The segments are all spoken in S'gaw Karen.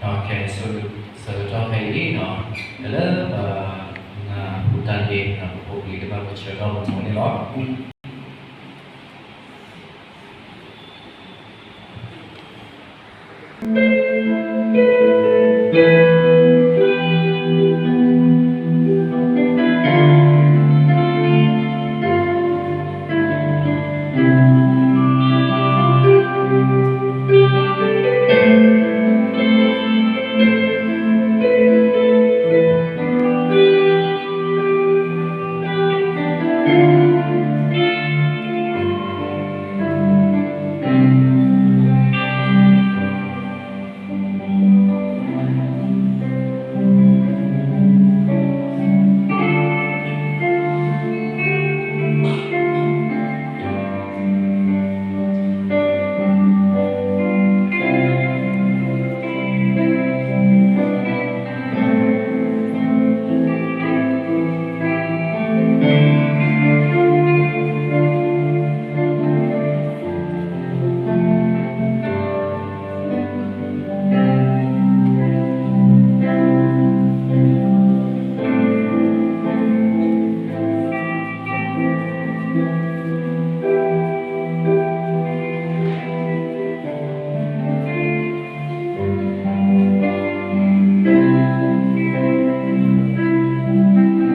โอเค ဆၢကတီၢ်ဖဲအံၤန့ၣ် လၢ ပနၢ်ဟူတၢ်ဒ့ ပဖိပလံၤတဖၣ်ကဆၢထၢၣ်ပမိၢ်န့ၣ်လီၤ. ဒီးဆၢကတီၢ်ခဲအံၤ ပကအိၣ်ဘှံးအိၣ်ဘှီၣ်, အိၣ်ဘှံးအိၣ်ဘှီၣ်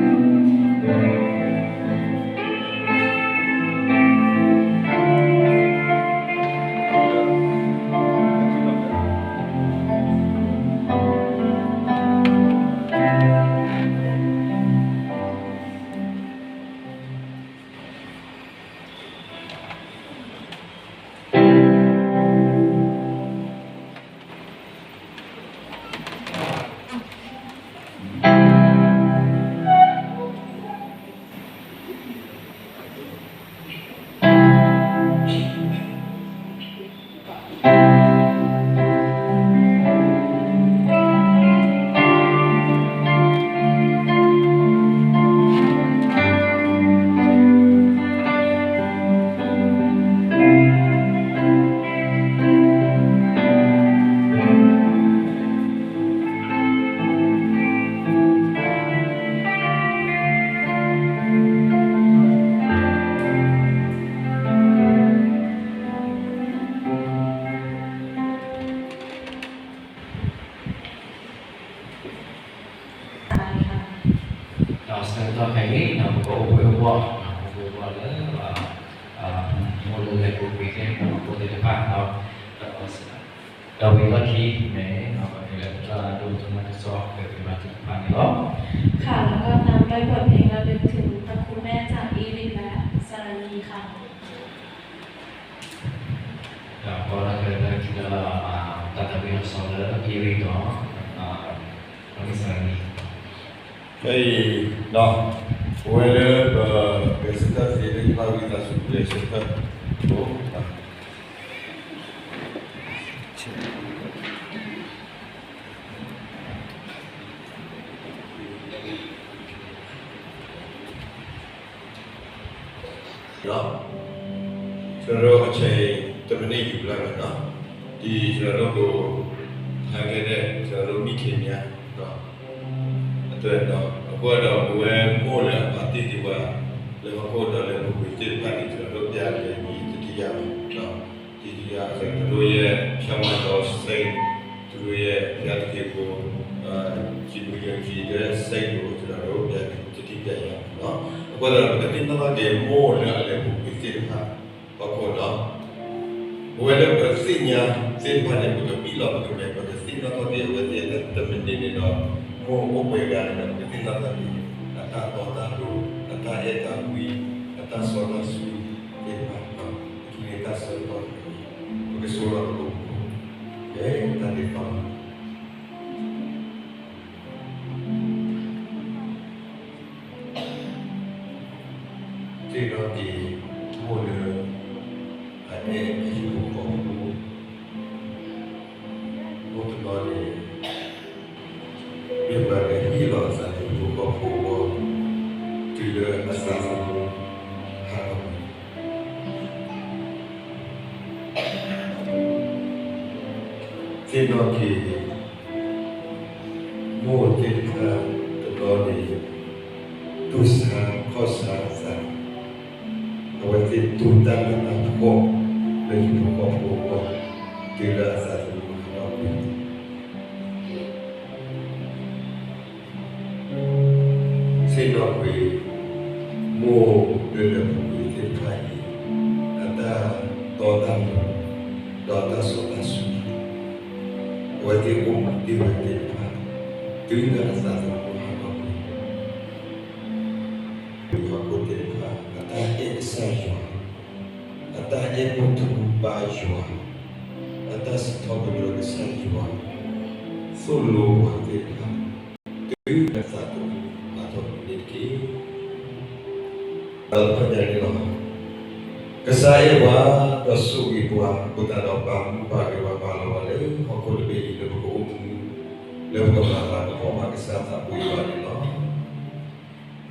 လၢ မိၢ်လၢလဲၤပူၤကွံာ်သ့ၣ် ဖိသ့ၣ်တဖၣ်ဒီး ဒီးဝံၤလီၢ်ခံန့ၣ် ပကလဲၤပတၢ်ဒိကနၣ်ကစီၣ် ကဲပှၤသ့ၣ်တဖၣ်န့ၣ်လီၤ. ค่ะ แล้วก็ตามด้วยบทเพลงระลึกถึงพระคุณแม่จากอีรินและสารานีค่ะ ဒီးပကလဲၤကနၣ်ကစီၣ်လၢ အံၤရံၣ်ဒီး အံၤရံၣ်ဒီး စၢၤနံၤ ခဲအံၤ ပဝဲလၢပဂဲၤဆၢထၢၣ်သ့ၣ်တဖၣ် ဝံသးစူၤဂဲၤဆၢထၢၣ်ဖိ ဒီး ကျွန်တော်တို့အချိန် တစ်မိနစ်ယူလိုက်မယ်နော်။ ဒီ ကျွန်တော်တို့ကို ထားခဲ့တဲ့ ကျွန်တော်တို့မိခင်များနော် အတွက်နော် အခုကတော့ ပဝဲမိၢ်လၢအပာ်တ့ၢ်ဒံးဝဲ လၢဟီၣ်ခိၣ်ဒီးလၢပူၤကွံာ်သ့ၣ်တဖၣ်န့ၣ် ကျွန်တော်တို့ပြန်လည်ယူသတိရမယ်နော်။ ဒီကရ သူတို့ရဲ့ ဖြောင့်မတ်သောစိတ် သူတို့ရဲ့ ဘုရားသခင်ကို အာ ယုံကြည်တဲ့စိတ်ကို ကျွန်တော်တို့ ပြန်လည်သတိပြန်ရမယ်နော်။ အဃိသတး ပကသ့ၣ်နီၣ်ထီၣ်က့ၤ မိၢ်လၢအလဲၤပူၤကွံာ်သ့ၣ်တဖၣ် ဟီၣ်ခိၣ်ဒီး ပဝဲလၢပသ့ၣ်ညါသ့ၣ်တဖၣ်န့ၣ် ပကပံၢ်လီၤပကမဲာ် ပကသ့ၣ်နီၣ်ထီၣ်က့ၤအဝဲသ့ၣ်တမံၤန့ၣ်န့ၣ်ဒီး မိၢ်အိၣ်ပှဲၤဂၤန့ၣ်ဒီး ပကသ့ၣ်နီၣ်ထီၣ်က့ၤ အတၢ်တီတၢ်လိၤ အတၢ်အဲၣ်တၢ်ကွံ အတၢ်စီတၢ်ဆှံသ့ၣ်တဖၣ်ဒီး ပထံၣ်န့ၢ်တၢ်ဆၢကတီၢ်တမံၤ ပကဆိလီၤပလိၤ ကဲတၢ်ဒ်သိးလီၤ. သ့ၣ်နီၣ်က့ၤ မိၢ်လၢ အအဲၣ်အဟံၣ်ဖိဃီဖိ မိၢ်တနီၤန့ၣ် မ့ၢ်ပှၤလၢဟ့ၣ်လီၤအသးလၢဟံၣ်ဖိဃီဖိအဂီၢ် တုၤလၢအသးသမူဟးထီၣ်န့ၣ် သ့ၣ်နီၣ်က့ၤ မိၢ်သ့ၣ်တဖၣ်တနီၤန့ၣ် တူၢ်ဆါခီၣ်ဆါအသး, အဝဲသ့ၣ်တူၢ်တၢ်နးတၢ်ဖှီၣ် လၢဟံၣ်ဖိဃီဖိအဂီၢ် တုၤလၢအသးသမူဟးထီၣ်ကွံာ် သ့ၣ်နီၣ်ကွံာ် မိၢ်လၢလၢပှဲၤပှဲၤသ့ၣ်တဖၣ်အံၤ အတၢ်တီတၢ်လိၤ ဒီးတၢ်စီတၢ်ဆှံ အဝဲသ့ၣ်အိၣ်မူဒံးဝဲသ့ၣ်တဖၣ် တုၤလၢအသးသမူဟးထီၣ်ကွံာ် ပှၤဟီၣ်ခိၣ်သ့ၣ်တဖၣ် အတၢ်အဲၣ်ကစၢ်ယွၤ, အတၢ်အဲၣ်မူထူဘါယွၤ, အတၢ်စံးထီၣ်ပတြၢၤကစၢ်ယွၤ သိၣ်လိပှၤသ့ၣ်တဖၣ် တုၤလၢသးသမူဟးထီၣ်ကွံာ်န့ၣ်တက့ၢ်. ဒီးတဖၣ်ညါန့ၣ်လီၤ. ကစၢ်အဲၣ်ပှၤ ဒီးဆိၣ်ဂ့ၤပှၤ အဃိသတးဒီး ပာ်မူပာ်ဂဲၤပှၤ ပာ်လီၤပှၤလၢဟီၣ်ခိၣ်တဘ့ၣ်အံၤ လၢပကအိၣ်မူ လၢပကမၤလၤကပီၤဘၣ်ကစၢ်သးဘိယွၤန့ၣ်လီၤ.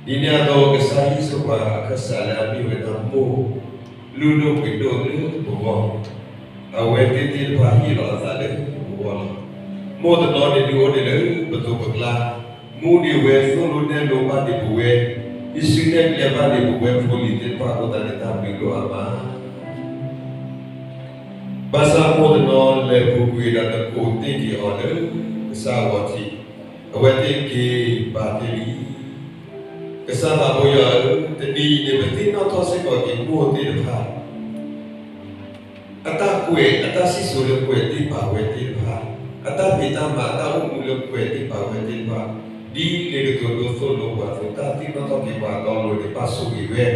ဒ်န့ၣ်အသိး ကစၢ်ယ့ၣ်ၡူးခရံာ်အခၢၣ်စးလၢအမ့ၢ်ဝဲဒၣ်မိၢ် လုၢ်ဒိၣ်ပှ့ၤဒိၣ်လၢပဂီၢ်, အဝဲသ့ၣ်သ့ၣ်တဖၣ်ဟ့ၣ်လီၤအသးလၢပဂီၢ်လီၤ. မိၢ်တနီၤန့ၣ်ဒုးအိၣ်ဒံးလၢပသိးပကျါ, မူဒံးဝဲသိၣ်လိနဲၣ်လိဘၣ်ဒံးပဝဲ, ဟံးစုနဲၣ်ကျဲဘၣ်ဒံးပဝဲဖိလံၤသ့ၣ်တဖၣ်အဃိသတးန့ၣ် တၢ်ဘျုးဒိၣ်အါမး ဘၣ်ဆၣ်မိၢ်တနီၤလဲၤပူၤကွံာ်ဒီးနကိးတ့ၢ်က့ၤအီၤလၢကစၢ်အဂီၤထံး, အဝဲသ့ၣ်က့ၤဘၣ်တ့ၢ်လံ. ကစၢ်သးဘိယွၤဧၢ, တနံၤအံၤန့ၣ် ပသ့ၣ်နီၣ်ထီၣ်စ့ၢ်ကီးက့ၤမိၢ်သ့ၣ်တဖၣ် အတၢ်ကွဲး အတၢ်စံၣ်စိၤလၢကွဲးသ့ၣ်ပာ်ဝဲသ့ၣ်တဖၣ်, အတၢ်ဖံးတၢ်မၤ အတၢ်အိၣ်မူလၢကွဲးသ့ၣ်ပာ်ဝဲသ့ၣ်တဖၣ်, ဒ်လဲၣ်ကတိၤဒိသိၣ်လိပှၤအသိး တၢ်သ့ၣ်နီၣ်ထီၣ်က့ၤပှၤအတီအလိၤန့ၣ် ဘၣ်ဆိၣ်ဂ့ၤဝဲ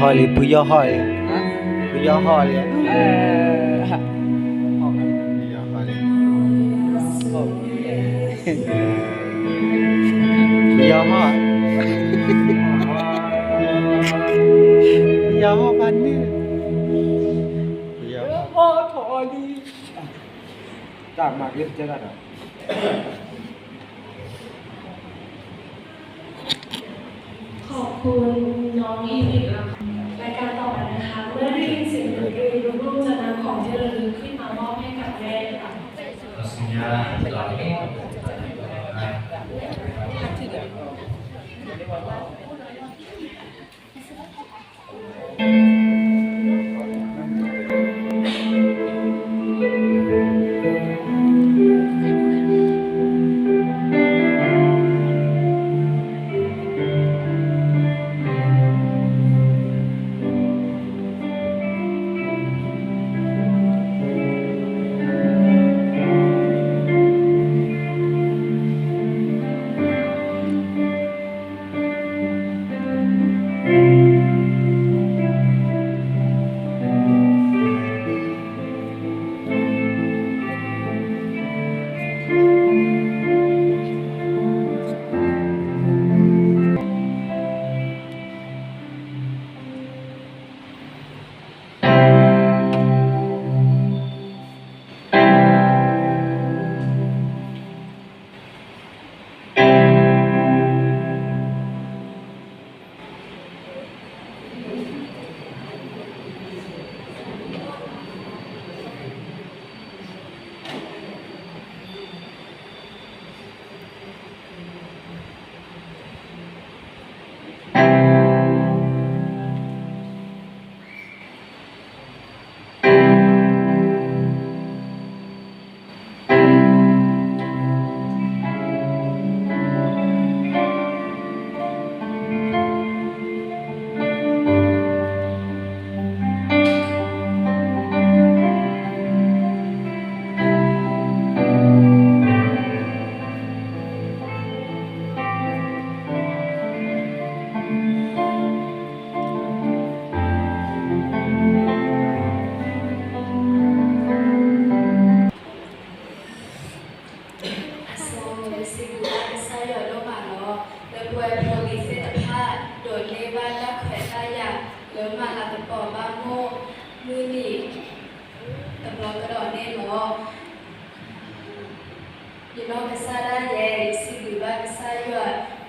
လံ ဖုယီၢ်ဟီၣ်လံ, ဖုယီၢ်ဟီၣ်လံ, ဖုယီၢ်ဟီၣ်, ဖုယီၢ်ဟီၣ်ဖးန့ၣ်, ဖုယီၢ်ဟီၣ်ထီၣ်လံ, တၢ်မၤက့ၤတကဲတၢ်ဒီး ขอบคุณน้องอีลิทนะคะ รายการต่อไปนะคะ เมื่อได้ยินเสียงดนตรี ลูกๆจะนำของที่ระลึกขึ้นมามอบให้กับแม่ค่ะ အဆိ ယစံးဘျုးဘၣ်ကစၢ်ယွၤဒိၣ်မးလီၤ. လၢပဝဲဖိလံၤသ့ၣ်တဖၣ် ဒိးန့ၢ်ဘၣ်တၢ်ခွဲးတၢ်ယာ် လၢမၤလၤကပီၤဘၣ်မိၢ် မုၢ်နံၤ တဘျီကဒီးန့ၣ်လီၤ. ယနီၢ်ကစၢ်ဒၣ်ယဲ ယစံးဘျုးဘၣ်ကစၢ်ယွၤ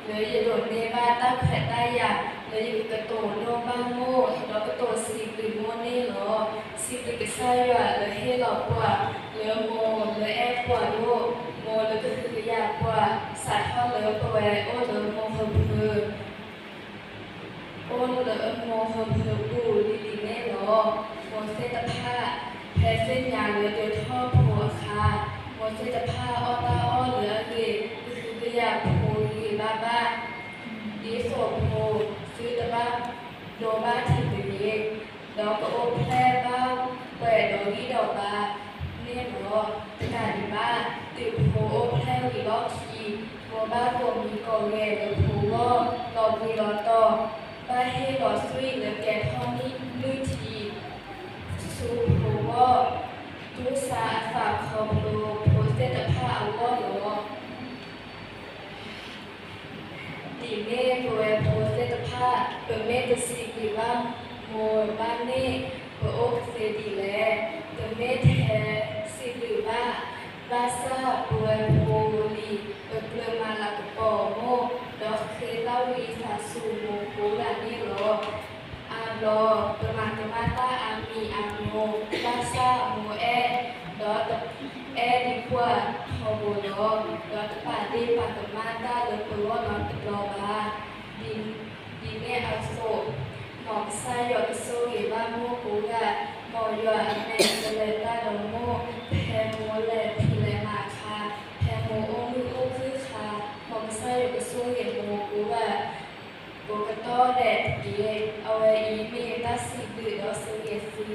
လၢယဒိးန့ၢ်ဘၣ်တၢ်ခွဲးတၢ်ယာ် လၢယကကတိၤဒိဘၣ်မိၢ် ဒီးကတိၤစံးဘျုးမိၢ်န့ၣ်လီၤ. စံးဘျုးကစၢ်ယွၤလၢဟ့ၣ်လီၤပှၤ လၢမိၢ်လၢအဲၣ်ပှၤဒိၣ်, မိၢ်လၢကဟုကယာ်ပှၤ စးထီၣ်လၢပဝဲအိၣ်လၢမိၢ်ဟၢဖၢ အိၣ်လၢမိၢ်ဟၢဖၢပူၤလံၤလံၤန့ၣ်လီၤ. မိၢ်သ့ၣ်တဖၣ် ဖဲသ့ၣ်ညါလၢဒၢထီၣ်ဖိအခါ, မိၢ်သ့ၣ်တဖၣ်အီၣ်တၢ်အီၣ်လၢအဂ့ၤ ကဟုကယာ်ဖိဂ့ၤဂ့ၤဘၣ်ဘၣ်, ဒ်သိးဖိ သုတဘၣ်ဒိဘၣ်ထံးတဂ့ၤ, ဒီးကအိၣ်ဖျဲၣ်ဘၣ်ပှဲၤဒီးဂံၢ်ဒီးဘါန့ၣ်လီၤ. တကးဒံးဘၣ် တုၤဖိအိၣ်ဖျဲၣ်ဝံၤလီၢ်ခံ မိၢ်ဘၣ်ကိးမံၤကိးဂဲၤလၢဖိဂီၢ် လီၤဘှံးလီၤတီၤ, ဘၣ်ဟ့ၣ်လီၤသွံၣ်လၢကဲၤထီၣ်မုၢ်ထံ ဆူဖိဂီၢ်, တူၢ်ဆါအသးခီဖျိဖိသ့ၣ်တဖၣ်အဂီၢ်လီၤ. ဒ်န့ၣ် ပဝဲဖိသ့ၣ်တဖၣ် ပမ့ၢ်တစံးဘျုးဘၣ်မိၢ်ဘၣ်န့ၣ် ပအိၣ်ကသ့ဒ်လဲၣ်. ပမ့ၢ်ထဲစံးဘျုးဘၣ် ဘၣ်ဆၣ်ပဝဲဖိလံၤ ပကြၢးမၤလၤကပီၤမိၢ် ဒီးဃ့သးဝံသးစူၤမိၢ်ကိးဂၤန့ၣ်လီၤ. အါဘျီ ပမၤကမၣ်တၢ်အါမံၤအါမျိၤ ဘၣ်ဆၣ်မိၢ်အဲၣ် ဒီးတအဲၣ်ဒံးပှၤထီဘိလီၤ. ဒီးတပာ်ဒ့ၣ်ပာ်ကမၣ်တၢ်လၢပဂီၢ်နီတဘျီဘၣ်. ဒ်န့ၣ်အသိး မ်ကစၢ်ယွၤကဆိၣ်ဂ့ၤဘၣ်မိၢ်ကိးဂၤ, မ်ယွၤအမဲာ်ကလဲၤတၢ်ဒီးမိၢ်, ဖဲမိၢ်လဲၤဖံးလဲၤမၤအခါ, ဖဲမိၢ်အိၣ်မုာ်အိၣ်ခုၣ်အခါ, မ်ကစၢ်ယွၤကဆိၣ်ဂ့ၤမိၢ်ကိးဂၤ ကိးကတီၢ်ဒဲးတက့ၢ်. အဝဲအံၤမ့ၢ်တၢ်စံးဘျုးဒီးဆိၣ်ဂ့ၤသု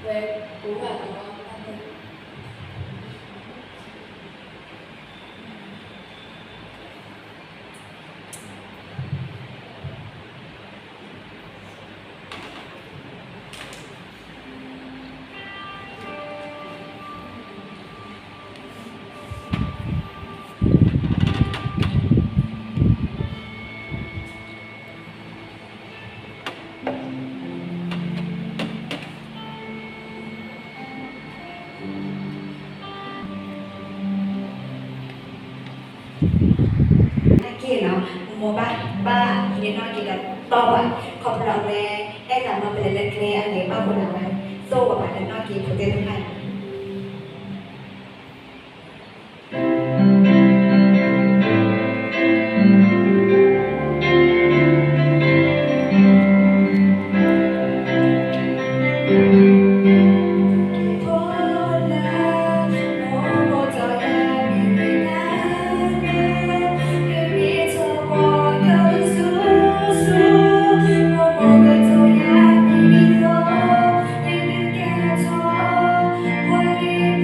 ဝဲကိးဂၤလီၤ. တၢ်ဘျုး တၢ် မိၢ်ဘၣ် ဘၣ်ဟံးန့ၢ်နီၣ်က့ၤဒီးတီၢ်ဘၣ် ခီဖျိလၢအဝဲ အဲၣ်သးမၢပလဲၤလၢကျဲအဂ့ၤ ဘၣ်ဃိဒီးအဝဲ သိၣ်ဝဲဘ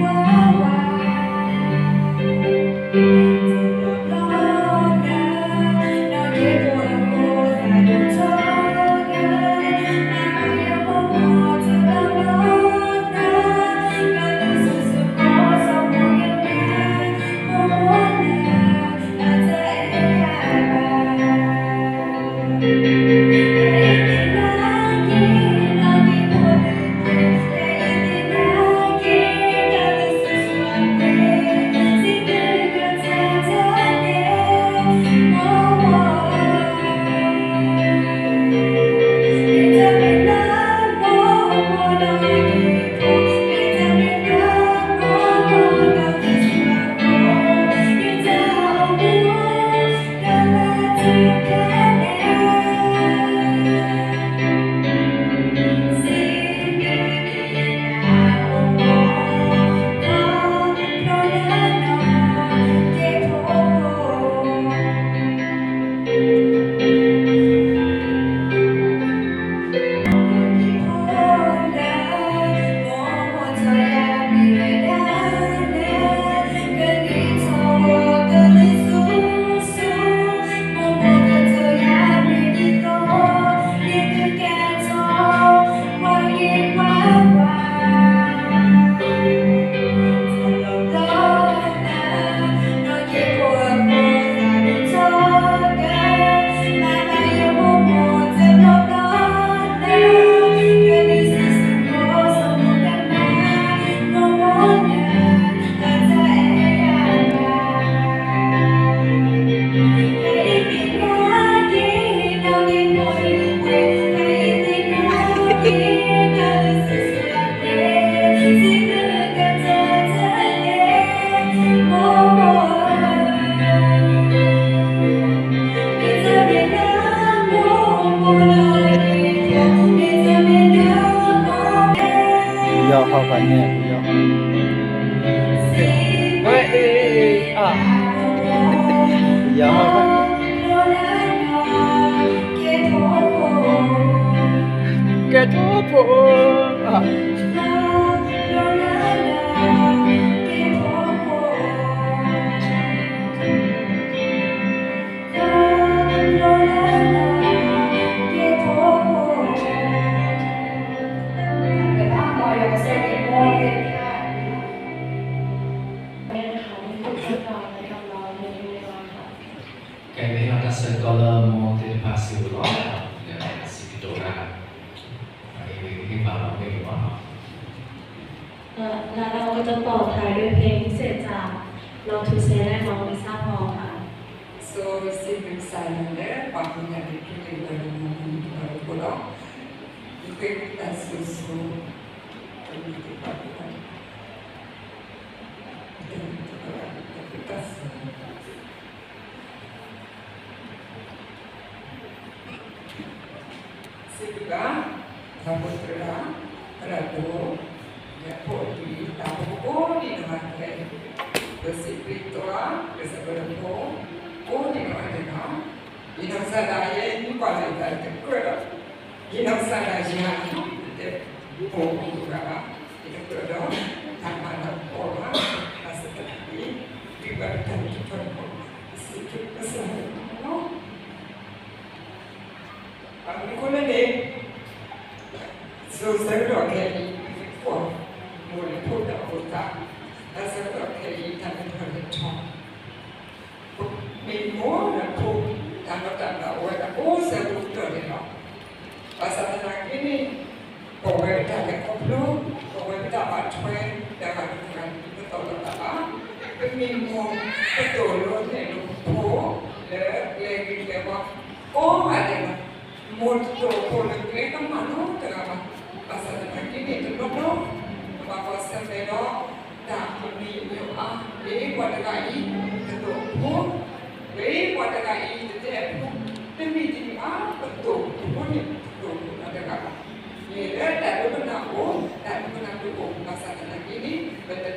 ၣ်ဒီးနီၣ်က့ၤဖိသ့ၣ်တဖၣ်န့ၣ် ယီၤဟီၣ်ဖးန့ၣ် ယီၤဟီၣ်ဖး ယီၤဟီၣ်ဖး ကဲထိၣ်ဖိ ကဲ မ့ၢ်လီၤတၢ်ဆၢကတီၢ်လၢမိၢ်သ့ၣ်တဖၣ်စံးဝဲလီၤ လၢအစံးကတိၤတၢ် အအံၤမ့ၢ်ကဟ့ၣ်ပာ်လီၤမ့ၢ်ဂ့ၤမးနီၤ လၢအဝဲတတီၤဖးဒိၣ်ဖဲမုၢ်ဆ့ၣ်တၢ် လီၤထူၣ်ဆဲးလဲၣ်မၤဝံသၣ်ဖီအီၤ ဆိစံးဘျုးကစၢ်ယွၤလၢ ပှၤဖိညၣ်ဒ့ခံန့ၣ် လၢမၤမုၢ်နံၤတတီၤဖိလီၤ ယဃ့တၢ်ဆိၣ်ဆိ တမ့ၢ်တၢ်ဖိတၢ် တၢ်ဖိတၢ်စူၤ စံးဘျုးဘၣ် တၢ်ဖိတရၣ် သရၣ်ဒိၣ် ယဖိအံၤ တၢ်ဖိအိၣ်ဒံးန့ၢ်မၤခဲ ပစံးဘျုးသရၣ် ကစၢ်ပဒိၣ်ဖိ အိၣ်ဒံးန့ၢ်မၤခဲနီၤ ယနီၢ်ကစၢ်ဒၣ်ယဲ မ့ၢ်ကွၢ်လၢယသးတကြၢးဒီး ယနီၢ်ကစၢ်ဒၣ်ယၤ တအိၣ်ဘၣ်ဘၣ် ယတကြၢးဒီး တၢ်မၤလၤကပီၤဘၣ် ဘၣ်ဆၣ်သနာ်က့ ဒုးဘၣ်တၢ်ထံၣ်ထီၣ်တခီ ပစံးဘျုးကစၢ်ယွၤလီၤ ပမ့ၢ်ခိၣ်လၢန့ၣ် စိၤဆၢကတီၢ်ခဲအံၤ ပကွၢ် မိၢ်လၢဖိတၢ်အိၣ်သး တၢ်ဆၢကတီၢ်ခဲအံၤ တၢ်လဲၤထီၣ်လဲၤထီ မ့ၢ်မိၢ်လၢဖိ တၢ်လီၢ်တၢ်ကျဲအိၣ်ဝဲဒၣ်ကိးဆၢကတီၢ်န့ၣ်လီၤ. ဘၣ်ဆၣ်သနာ်က့န့ၣ် ပဝဲပတၢ်လဲၤခီဖျိ ပဝဲပတၢ်ဘၣ်ထွဲ တဂၤတဂၤန့ၣ် ပတီၢ်လိာ်သးဘၣ်. ပမ့ၢ်မိၢ် ပတီၢ်လိာ်နဲၣ်လိာ်ပဖိ လၢကျဲဂ့ၤကျဲဝါ ကိးဂၤဒဲးလီၤ. မိၢ်တတိာ်ဖိလၢကျဲကမၣ်နီတဂၤဘၣ်. ဘၣ်ဆၣ်သနာ်က့န့ၣ် တဘျီဘျီ ပဘၣ်ကွၢ်ဆၢၣ်မဲာ်ဒီး တၢ်ပမံၤအမံၤအါ, မ့ၢ်ပှၤတဂၤအံၤ တတိာ်ဖိ, မ့ၢ်ပှၤတဂၤအံၤ တတဲအဖိ, တမံၤတမံၤအါ ပတိာ်ဖိန့ၣ် ပတိာ်ဖိနီတဂၤဘၣ်. မ့ၢ်လၢတၢ်ဒိကနၣ်အိၣ်, တၢ်ဒိကနၣ်တအိၣ်, ဘၣ်ဆၣ်သနာ်က့န့ၣ် ပတတဲ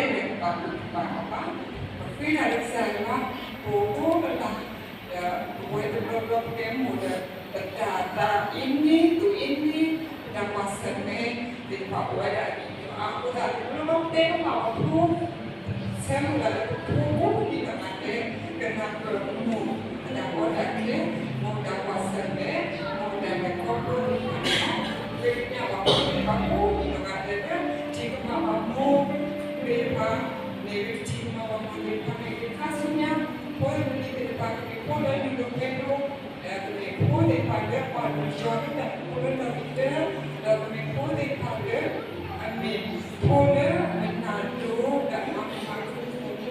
လၢပဘၣ်မုာ်ဘၣ်ဘၣ်ဘၣ်. ပဃ့တၢ်လၢကစၢ်ယွၤ ပအိၣ်တလၢ် ဒီးပဝဲတဘျီဘျီပတဲမိၢ်ဒီး ပတၢ်သးအ့န့ သိးအ့န့ ပတၢ်ကွၢ်ဆၢၣ်မဲာ်သ့ၣ်တဖၣ်အိၣ်ဝဲဒၣ်အံၤအဃိသတး တဘျီဘျီပတဲကမၣ်အီၤဖိ ဆၢမုၢ်လၢ်လၢပဖိကိးဒံနီၢ်ဂၤဒဲး ကနၢ်ပၢၢ်မိၢ်အတၢ်ကီတၢ်ခဲ, မိၢ်တၢ်ကွၢ်ဆၢၣ်မဲာ်, မိၢ်တၢ်လဲၤခီဖျိသ့ၣ်တဖၣ်န့ၣ်လီၤ. ဃ့ကညးဘၣ်ပှၤသ့ၣ်တဖၣ်ကိးဒံနီၢ်ဂၤဒဲးလၢ ထံၣ်ကမၣ်ဘၣ်မိၢ်သ့ၣ်တဖၣ်, မ့ၢ်ဂ့ၤ ထံၣ်ကမၣ်ဘၣ်မိၢ်သ့ၣ်တဖၣ် မ့ၢ်ဂ့ၤ ခါဆူညါ ဖိသ့ၣ်တဖၣ် ကမ့ၢ်ဖိလၢဒူၣ်ဒိၣ်ပှ့ၤဒိၣ်, ကမ့ၢ်ဖိသ့ၣ်တဖၣ်လၢပှၤဒိၣ်ယီၤလၢတၢ်အိၣ်ဖှိၣ်လၢလီၢ်ခံကတၢၢ်, ဒီးကမ့ၢ်ဖိသ့ၣ်တဖၣ်လၢ အမ့ၢ်ဖိလၢအနၢ်ဒိၣ်ဒီးအမၤကမၣ်ကမၣ် တၢ်လၢအမၤအိၣ်ဒီးက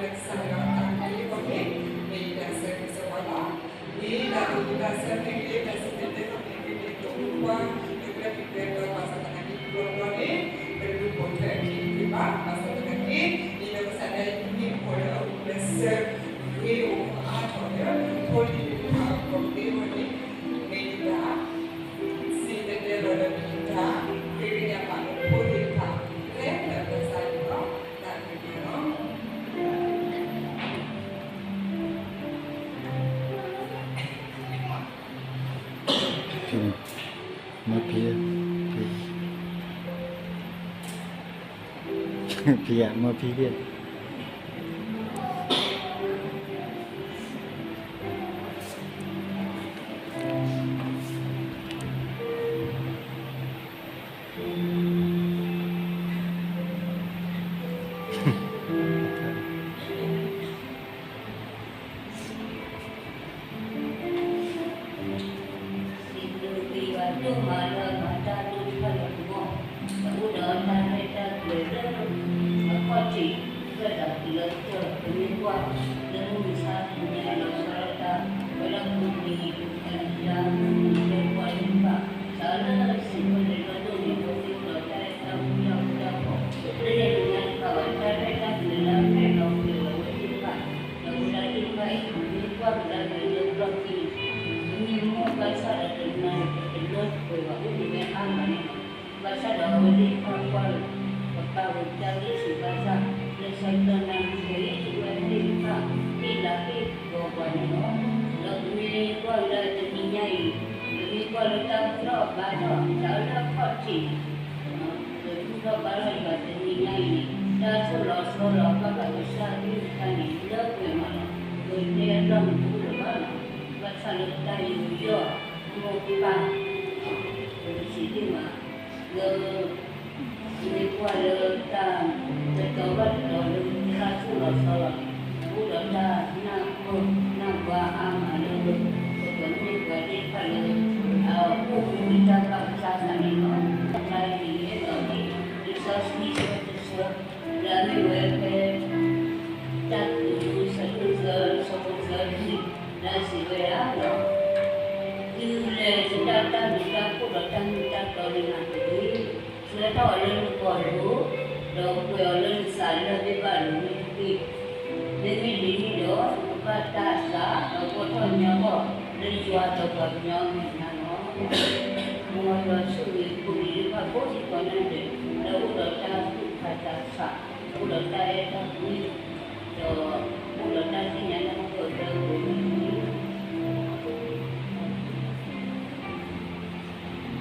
စၢ်ယွၤအတၢ်မၤလိာ်န့ၣ် မ့ၢ်ယတၢ်ဆၢဂ့ၤဆၢဝါလီၤ. မ့ၢ်တၢ်သူၣ်ခုသးခုမ့ၢ်ဂ့ၤ တၢ်စံၣ်တဲၤတဲလီၤမ့ၢ်ဂ့ၤ မ့ၢ်တအိၣ်မူဘၣ် လၢကျဲက့ၤကျဲဒီး ဘၣ်ဆၣ်သနာ်က့ တဘျီဘျီန့ၣ် ပလူၤပိာ်ထွဲအခံတဂ့ၤဘၣ်. ဘၣ်ဆၣ်သနာ်က့ ဒ်သိးကစၢ်ဒၣ်ယ့ၣ်မ့ၢ်ပှၤလၢအအိၣ်လၢစၢၤ ဂ့ၤအိၣ်အါထီၣ်လၢ ဖိလံၤသ့ၣ်တဖၣ်အဂီၢ်သ့ဝဲန့ၣ် မ့ၢ်ယတၢ် စံၣ်တဲၤတဲလီၤဒီးမ့ၢ်ယတၢ် ဃ့ကညးဘၣ်လၢဖိသ့ၣ်တဖၣ် ဖဲလၢကစၢ်ယွၤ တၢ်ကမၣ်လီၤ. မၢဖံ, ဖံ, ဖံဧၢ, မၢဖံဖံဧၢ. စံးဘျုးက့ၤပှၤဒိၣ်မးလၢအမၤတၢ်ဒိၣ်တဖၣ်လၢပဂီၢ်, ဒီးအိၣ်ဒီးတၢ်ရဲၣ်တၢ်ကျဲၤလၢ အခီၣ်ထံး လၢတၢ်ဖံးလၢကတၢၢ် ပမ့ၢ်ကွၢ်လၢမုၢ်မဆါတနံၤ လီၤဆီဒၣ်တၢ် ဝဲဒၣ်ဖိလံၤ အလံၤယါ မုၢ်နံၤ လၢပှၤသ့ၣ်တဖၣ် စးလၢစံးဘျုးလၢဒိၣ်န့ၣ် ဒီးသ့ၣ်အိၣ်ဒီးတၢ်အဲၣ်တၢ်ကွံတၢ်ဃူတၢ်ဖိး လၢန့ၣ်မ့ၢ်တၢ်တဖၣ်ဝဲ တၢ်ရဲၣ်တၢ်ကျဲၤလၢအရဲၣ်လီၤပှဲၤလီၤဝဲသ့ၣ်တဖၣ် ဒီးဝဲဒၣ်သ့ၣ်တဖၣ်အံၤ ပမ့ၢ်ကွၢ်ကဒါက့ၤလၢပျီၢ်ခံန့ၣ် ပမ့ၢ်မိၣ်ဘၣ်ဆၣ်ဒီးတနၤအံၤ ပတလၢပှဲၤဘၣ် အိၣ်ဒံးဝဲအါမးန့ၣ်လီၤ. ဘၣ်ဆၣ်ဒီးအဝဲသ့ၣ်တဖၣ်ကွၢ်လၢ ပပာ်ဝဲတၢ်ဂ့ၢ်ဆူးဘၣ်ဆၣ် လၢဆၢကတီၢ်နၢ်ပၢၢ်အံၤ ဝဲသ့ၣ်တဖၣ်ဟ့ၣ်လၤဟ့ၣ်ကပီၤပှၤန့ၣ်လီၤ. ဒီးပမ့ၢ်ကွၢ်ကဒါတနံၤညါအံၤ ပမ့ၢ်ကွၢ်လၢတၢ်ဘူၣ်ထီၣ်ဘါထီၣ် တၢ်လၢအခီၣ်ထံး ပဘူၣ်ထီၣ်ဘါထီၣ်ယွၤတနံၤညါအံၤန့ၣ် တၢ်ဆိၣ်လီၤဆီလီၤဘၣ်ဃးကစၢ်အကလုၢ်ကထါန့ၣ် လၢပှဲၤမးလီၤ. ပတဲအလီၢ်မ့ၢ်တအိၣ်လၢၤဘၣ်လီၤ. ဘၣ်ဆၣ်လၢတၢ်ယူးယီၣ်မိၢ်ပၢ် ပစံးသ့ၣ်မး လၢ မ့ၢ်ကွၢ်လၢတၢ်တတီၤဘၣ်တတီၤလၢတၢ်ဆိၣ်လီၤဆီလီၤန့ၣ် အိၣ်ဒီးတၢ်နၢ်ပၢၢ်နၢ်ဘါအါမးလၢ ပကမ့ၢ်ပှၤသ့ၣ်တဖၣ်လၢ အအိၣ်မူလၢတၢ်ဘၣ်ကစၢ်သးန့ၣ်လီၤ. တၢ်အံၤန့ၣ်အဲၣ်ဒိးန့ၣ် လံာ်စီဆှံဆၢတဆၢ လၢအမ့ၢ်ဝဲဖဲ တၢ်ကတိၤဒိ အဆၢဒိၣ်သၢ အဆၢဖိသၢန့ၣ် လၢစံးဝဲဒၣ်လီၤ. တုၤလဲၤဆူတၢ်မ့ၢ်တၢ်တီဒီးတၢ်မ့ၢ်တၢ်တီလၢနၤတဂ့ၤ, ဆှၢထီၣ်အီၤလၢနပီၤလိၤ, ဒီးကွဲးအီၤလၢနသးလၢအဘ့ၣ်ဘၣ်လိၤန့ၣ်တက့ၢ်. မ့မ့ၢ်ဒ်န့ၣ်ဒီး နကဘၣ်တၢ်အသး ဒီးဘှီထီၣ်ညီထီၣ်လၢယွၤဒီးပှၤကညီအမဲာ်ညါလီၤ. မ်ယွၤဆိၣ်ဂ့ၤဖိလံၤသ့ၣ်တဖၣ်ကိးဒံကိးနီၢ်ဒဲး လၢအအိၣ်ဒီးတၢ်သူၣ်ဖးတၢ်ဆး အိၣ်ဒီးတၢ်အဲၣ်တၢ်ကွံ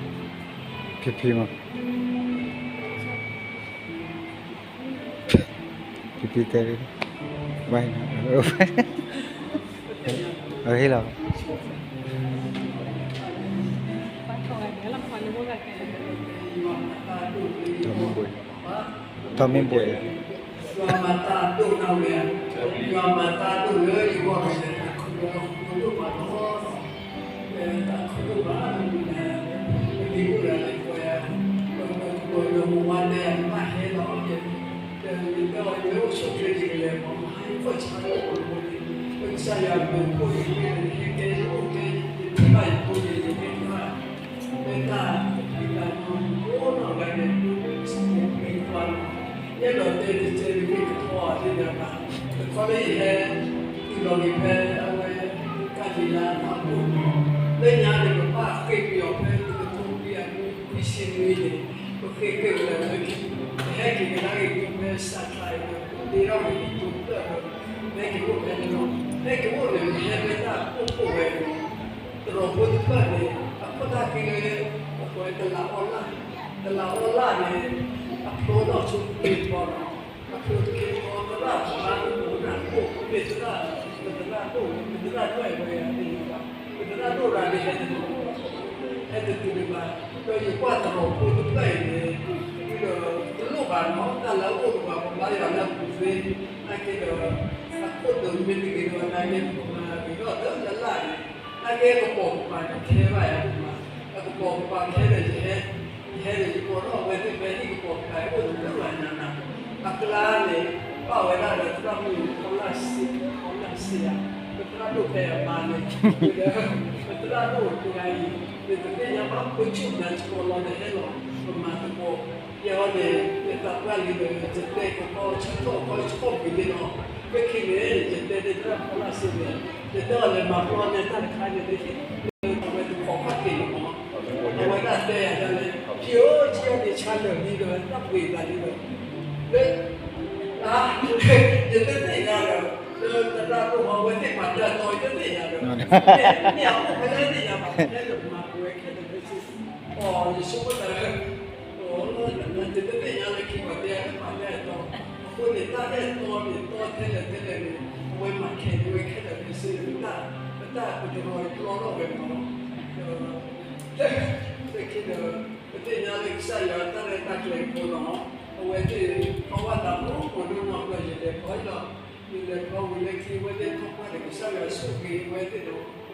ဒီးအိၣ်ဒီးတၢ်သ့ၣ်ညါလၢဟီၣ်ခိၣ်အကျဲအပူၤန့ၣ် ဖံဖံမး, ဖံဖံတဲ, ဘၣ်, အဟ့ၣ်လီၤ, ထီမ့ၢ်ဘှဲး, ယွၤမၤတၢ်ဒိၣ်နၤဝဲ, ယွၤမၤတၢ်ဒိၣ်လၢယဂီၢ်န့ၣ် တၢ်ခိၣ်ဒိၣ်မးလီၤ. တၢ်ခိၣ်ဒိၣ်မးလီၤ, ပမ့ၢ်အိၣ်ဒီးလၢပှၤ, ပကပၤဒီးမုၢ်ဝါတဲ ဘၣ်ဟဲလီၤ, ဒီးယတဲအီၤ ယမ့ၢ်အိၣ်ဆိးကျဲ ယကလဲၤမး ဟဲဖီၣ်ဆါလၢပှၤမူန့ၣ်, ကစၢ်ယွၤမ့ၢ်ဖိယမ့ၢ် ယဟဲကဲယအိၣ်ကဲ ယတၢ်ဘၣ်ယဖိန့ၣ် ယဟဲကဲ မ့ၢ်တၢ်ဖံးတၢ်မၤ အိၣ်နီၢ်ဂၤဒဲး မ့ၢ်ပှၤလီၤ. ယအဲၣ်ဒိးတဲတစဲး မ့ၢ်ကထီၣ်အီၤဒ်န့ၣ်ဘၣ်. တခီလၢယဟဲ တုၤလီၤက့ၤဖဲအဝဲ ကၢ်လံၤလါအဖီခိၣ် လၢညါန့ၣ် ပဘၣ်ဃ့ၢ်ပယီၤဖဲတကထိခွံကယၤနွံဆံနွံန့ၣ် ပဃ့ၢ်ဃ့ၢ်ဝဲလၢ ပဟဲက့ၤကဒါက့ၤဖဲစးထီၣ်အံၤဒီး ပတ့ထီၣ်က့ၤအံၤ ပတၢၢ်ဒီး ပဟဲက့ၤအိၣ်ဖဲန့ၣ်လီၤ. ဟဲက့ၤအိၣ်န့ၣ် ပဟဲဖဲတၢ်အိၣ်ဖှိၣ်ဝဲန့ၣ် တရီးဖိတဖျၢၣ်န့ၣ် အခိၣ်သၣ်ဃံလၢ အဝဲတလးအီလၣ်, တလးအီလၣ်န့ၣ် အဖျိထီၣ်ဆူတခ့ကီလီၤ. အဖျိတခ့ကီ သရၣ်သရၣ်ဒိၣ်အိၣ်ဒၣ်အိၣ် မ့ၢ်သရၣ် ပသရၣ်ဒိၣ် ပသရၣ်ဒိၣ်ဝဲယၤတယံၤဘၣ်. ပသရၣ်ဒိၣ်တဂၤန့ၣ် ဟဲတတုၤ ဟဲတတုၤဒံးဘၣ်. ဒီးယကွၢ်တရီးဖိတဖျၢၣ်အံၤန့ၣ် ဒီးတလိၣ်ဘၣ်နီၤ တၢ်လၢအအိၣ်တဂၤ ပဘါယွၤလၢအပူၤသ့ နာ်က့ဒီး အခိၣ်ဒိးမ့ၢ်တဂ့ၤဒီး နာ်က့ပမၤဂ့ၤထီၣ်လၢလၢ်န့ၣ် နာ်က့ကပိာ်ကပၤန့ၣ် ခဲဘၣ်ယၤဒိၣ်မး. အကပိာ်ကပၤခဲဒီး ယဟဲ ယဟဲဒီး ယကိးထီၣ်အဝဲသ့ၣ်ဖဲဟံၣ် ကပိာ်ကပၤအိၣ်တဘျုးဘၣ်ညါနၤ အကျါန့ၣ် ဘၣ်ဝဲဒၣ်ဒီးသရၣ်မုၣ် ဖီလာ်စ့ ဖီလာ်စ့ဧါ, ပသရၣ်ဒိၣ်ဖဲအမါန့ၣ် ဒီး ပသရၣ်ဒိၣ်တဂၤအံၤ မ့ၢ်တသ့ၣ်ညါဘၣ် ပဆိၣ်နၤစ့ၢ်ကီးလီၤ နဟဲလီၤ ပမၤသကိး ယဲဟီန့ၣ် ယသးပှၢ်လံဒီး ယတဲကီကီဆၢထီၣ်ကီဆၢထီၣ်ကွံာ်န့ၣ်လီၤ. မ့ၢ်ခံန့ၣ် ယတဲန့ၢ်သရၣ်ဖီလာ်စ့န့ၣ် ယတဲအီၤလဲၤမၤပျီန့ၢ်တၢ်တခါန့ၣ် အဝဲတခိးကွၢ်က့ၤလီၤမး အဝဲဒၣ်တဲယၤဒ်လဲၣ် ဖံဧၢ ဆံးအီၤန့ၣ်ဆါလၢာ်လံဒီး တၢ်ပှ့ၤသးလံဒီး လၢ ယတသ့ၣ်ညါဒီး လၢသရၣ်ဒိၣ်မး အဝဲသ့ၣ်မၤတၢ်တီ ယတသ့ၣ်ညါဒီး မ့ၢ်အအိၣ်ဖဲလဲၣ်သ့ၣ်ညါဘၣ် ဖဲလၢပမၤပဝဲခဲလၢာ်ခဲဆ့ အီ ယဆိကမိၣ်တၢ် ယတသ့ၣ်ညါလၢခံဘၣ် တဲယၤလၢမၤတၢ်အဲၣ်တီ အဃိန့ၣ် တၢ်အဲၣ်တီန့ၣ် တီထဲလဲၣ်ထဲလဲၣ်န့ၣ် အဝဲမၤခဲန့ၢ်ဝဲခဲလၢာ်ခဲဆ့န့ၣ် ပတၢ် ပတၢ်ပတြီတြီထီၣ်ဝဲမး လၢခံဒီး ပသ့ၣ်ညါလၢကစၢ်ယွၤတၢ်ရဲၣ်တၢ်ကျဲၤအဃိလီၤ. အဝဲသ့ၣ်ဖီဝဲသးမူးမူးနီၢ်နီၢ်ဒီး ယလဲၤဖီလီၤ. ယလဲၤဖီဝံၤလၢခံ အဝဲသ့ၣ်ထီၣ်ပှၢ်ဒီး ကစၢ်ယွၤဆိၣ်ဂ့ၤအဝဲသ့ၣ်ဒီး